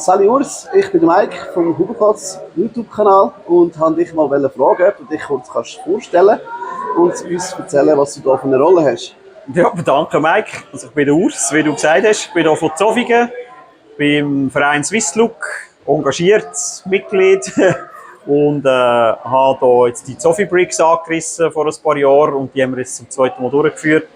Sali Urs, ich bin der Mike vom Huberplatz YouTube-Kanal und wollte dich mal fragen, ob du dich kurz vorstellen kannst und uns erzählen, was du da für eine Rolle hast. Ja, danke Mike. Also ich bin der Urs, wie du gesagt hast. Ich bin hier von Zofingen, beim Verein Swisslook, engagiert Mitglied und habe hier jetzt die Zofi Bricks angerissen vor ein paar Jahren und die haben wir jetzt zum zweiten Mal durchgeführt.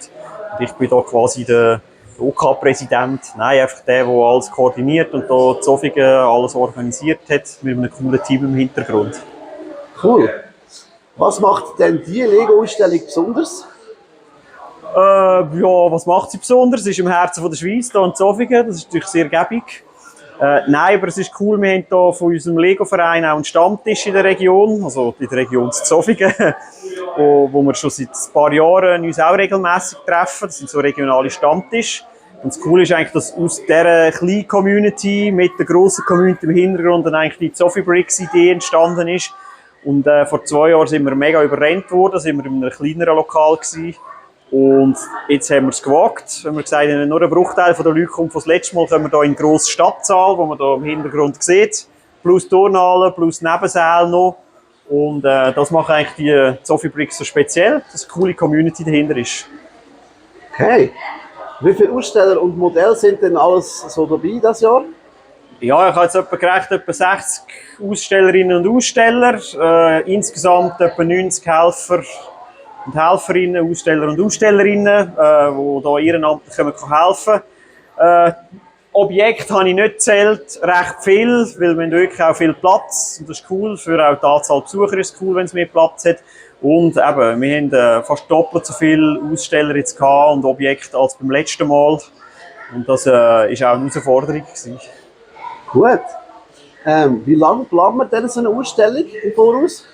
Und ich bin hier quasi der OK-Präsident, nein, einfach der alles koordiniert und hier Zofingen alles organisiert hat, mit einem coolen Team im Hintergrund. Cool. Was macht denn diese Lego-Ausstellung besonders? Ja, was macht sie besonders? Es ist im Herzen von der Schweiz, hier in Zofingen. Das ist natürlich sehr gäbig. Nein, aber es ist cool, wir haben hier von unserem Lego-Verein auch einen Stammtisch in der Region, also in der Region Zofingen, wo wir schon seit ein paar Jahren uns auch regelmässig treffen. Das sind so regionale Stammtische. Und das Coole ist eigentlich, dass aus dieser kleinen Community mit der grossen Community im Hintergrund dann eigentlich die Zofi Bricks Idee entstanden ist. Und vor 2 Jahren sind wir mega überrennt worden, sind wir in einem kleineren Lokal gewesen. Und jetzt haben wir es gewagt. Wenn wir gesagt haben, nur ein Bruchteil der Leute kommt von das letzte Mal, kommen wir hier in die grosse Stadtsaal, die man hier im Hintergrund sieht. Plus Turnhalle, plus Nebensäle noch. Und das macht eigentlich die Zofi Bricks so speziell, dass eine coole Community dahinter ist. Okay. Wie viele Aussteller und Modelle sind denn alles so dabei dieses Jahr? Ja, ich habe jetzt etwa 60 Ausstellerinnen und Aussteller. Insgesamt etwa 90 Helfer und Helferinnen, Aussteller und Ausstellerinnen, die hier ehrenamtlich helfen können. Objekte habe ich nicht gezählt, recht viel, weil wir haben wirklich auch viel Platz. Und das ist cool, für auch die Anzahl Besucher ist es cool, wenn es mehr Platz hat. Und eben, wir haben fast doppelt so viele Aussteller jetzt gehabt und Objekte als beim letzten Mal. Und das war auch eine Herausforderung gewesen. Gut. Wie lange plant man denn so eine Ausstellung im Voraus?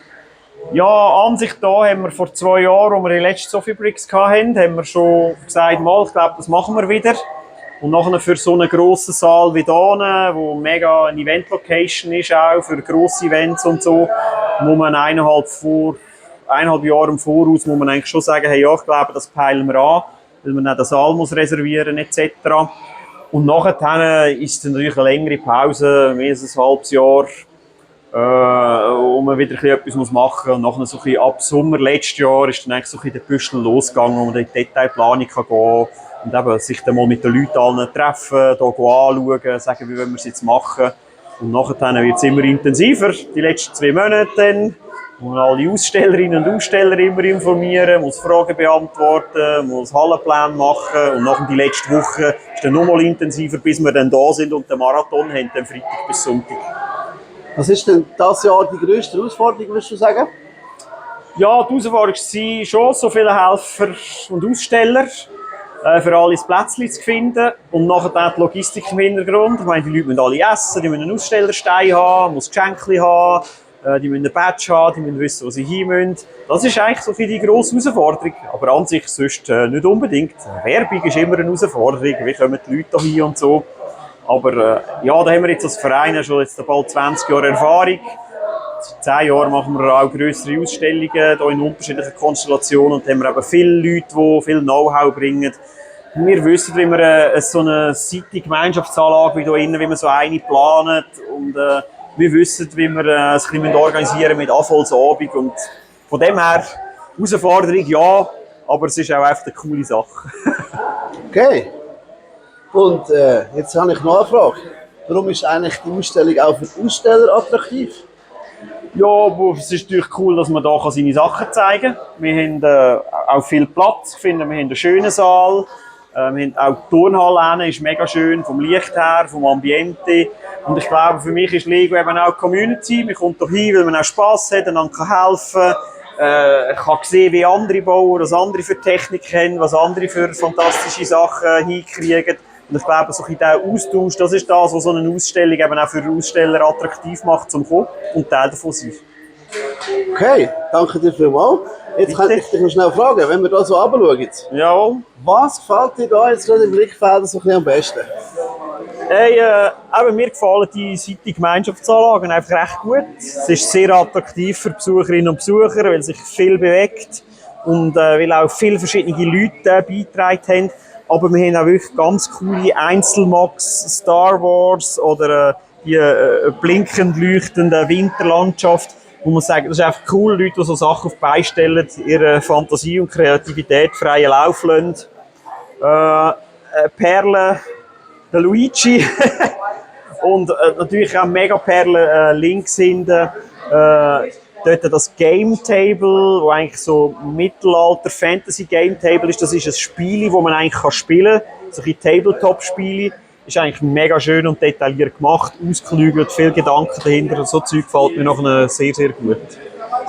Ja, an sich da haben wir vor 2 Jahren, als wir die letzte Zofi Bricks hatten, haben wir schon gesagt, ich glaube, das machen wir wieder. Und nachher für so einen grossen Saal wie hier, wo mega eine Event-Location ist, auch für grosse Events und so, muss man 1,5 Jahre im Voraus muss man eigentlich schon sagen, hey, ja, ich glaube, das peilen wir an, weil man dann den Saal muss reservieren etc. Und nachher ist es natürlich eine längere Pause, mehr als ein halbes Jahr, wo man wieder etwas machen muss. Und nachher so ein bisschen ab Sommer letztes Jahr ist dann eigentlich so ein bisschen der Büschel losgegangen, wo man in die Detailplanung gehen kann und eben sich dann mal mit den Leuten allen treffen, hier anschauen, sagen, wie wollen wir es jetzt machen. Und nachher wird es immer intensiver, die letzten 2 Monate dann. Man muss alle Ausstellerinnen und Aussteller immer informieren, muss Fragen beantworten, muss Hallenpläne machen und nach die letzte Woche ist dann nochmal intensiver, bis wir dann da sind und den Marathon haben, dann Freitag bis Sonntag. Was ist denn dieses Jahr die grösste Herausforderung, würdest du sagen? Ja, die Herausforderung war schon, so viele Helfer und Aussteller für alle ein Plätzchen zu finden und nachher dann die Logistik im Hintergrund. Ich meine, die Leute müssen alle essen, die müssen einen Ausstellerstein haben, muss Geschenke haben. Die müssen ein Badge haben, die müssen wissen, wo sie hin müssen. Das ist eigentlich so die grosse Herausforderung. Aber an sich sonst nicht unbedingt. Werbung ist immer eine Herausforderung. Wie kommen die Leute hier und so. Aber ja, da haben wir jetzt als Verein schon jetzt bald 20 Jahre Erfahrung. Seit 10 Jahren machen wir auch grössere Ausstellungen hier in unterschiedlichen Konstellationen. Und da haben wir eben viele Leute, die viel Know-how bringen. Wir wissen, wie man so eine City-Gemeinschaftsanlage wie hier innen, wie man so eine plant. Und wir wissen, wie wir es ein bisschen organisieren mit Anfallsabend. Und von dem her, Herausforderung ja, aber es ist auch einfach eine coole Sache. Okay. Und jetzt habe ich noch eine Frage. Warum ist eigentlich die Ausstellung auch für Aussteller attraktiv? Ja, es ist natürlich cool, dass man hier seine Sachen zeigen kann. Wir haben auch viel Platz. Ich finde, wir haben einen schönen Saal. Wir haben auch die Turnhalle, ist mega schön, vom Licht her, vom Ambiente. Und ich glaube, für mich ist Lego eben auch Community. Man kommt hier hin, weil man auch Spass hat, einander helfen kann. Ich kann sehen, wie andere bauen, was andere für Technik haben, was andere für fantastische Sachen hinkriegen. Und ich glaube, so ein der Austausch, das ist das, was so eine Ausstellung eben auch für Aussteller attraktiv macht, zum Kommen und Teil davon sein. Okay, danke dir vielmals. Jetzt könnte ich dich noch schnell fragen, wenn wir da so runterschauen. Ja. Was gefällt dir da jetzt gerade im Blickfeld so ein bisschen am besten? Hey, mir gefallen die City-Gemeinschaftsanlagen einfach recht gut. Es ist sehr attraktiv für Besucherinnen und Besucher, weil sich viel bewegt und weil auch viele verschiedene Leute beigetragen haben. Aber wir haben auch wirklich ganz coole Einzelmax, Star Wars oder die blinkend leuchtende Winterlandschaft, wo man sagt, das ist einfach cool, Leute, die so Sachen auf die Beine stellen, ihre Fantasie und Kreativität freien Lauf lassen. Perlen, der Luigi und natürlich auch Megaperlen links hinten. Dort das Game Table, wo eigentlich so Mittelalter Fantasy Game Table ist. Das ist ein Spiel, das man eigentlich spielen kann. So ein Tabletop-Spiele. Ist eigentlich mega schön und detailliert gemacht, ausgeklügelt, viel Gedanken dahinter. So Zeug gefällt mir noch sehr, sehr gut.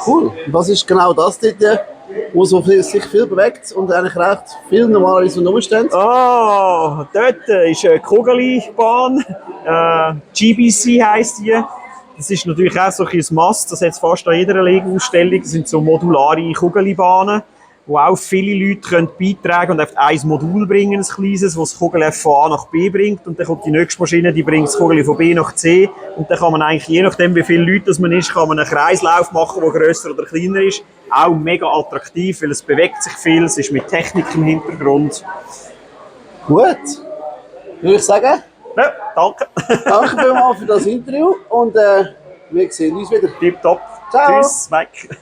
Cool. Und was ist genau das dort, wo so sich viel bewegt und eigentlich recht viel normalerweise rumsteht? Ah, dort ist eine Kugelbahn. GBC heisst die. Das ist natürlich auch so ein Must, das hat es fast an jeder Lego-Ausstellung. Das sind so modulare Kugelbahnen, wo auch viele Leute können beitragen und einfach ein Modul bringen, ein kleines, das das Kugel von A nach B bringt. Und dann kommt die nächste Maschine, die bringt das Kugel von B nach C. Und dann kann man eigentlich, je nachdem wie viele Leute das man ist, kann man einen Kreislauf machen, der grösser oder kleiner ist. Auch mega attraktiv, weil es bewegt sich viel, es ist mit Technik im Hintergrund. Gut. Würde ich sagen, Ja, danke. danke vielmals für das Interview und wir sehen uns wieder. Tipptopp. Ciao. Tschüss, Mike.